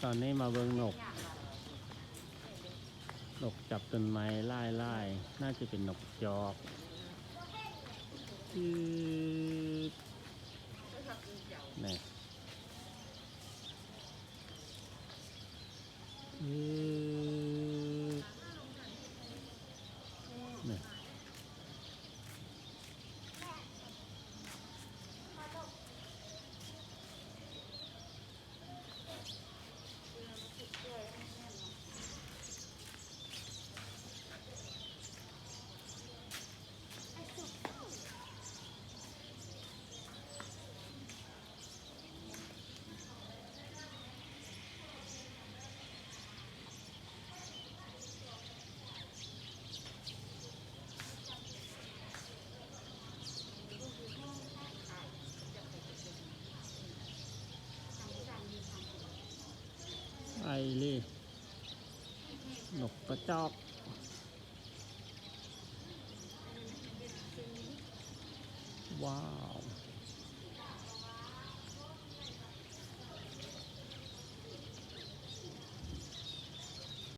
ຕອນນີ້ມາເບິ່ງນົກ ນົກຈັບຕົ້ນໄມ້ຫຼາຍໆ ໜ້າຈະເປັນນົກຈອກ. ອືມ ນີ້ ອືມ ນີ້. ໄອເລີ ນົກກະຈອກ. ວ້າ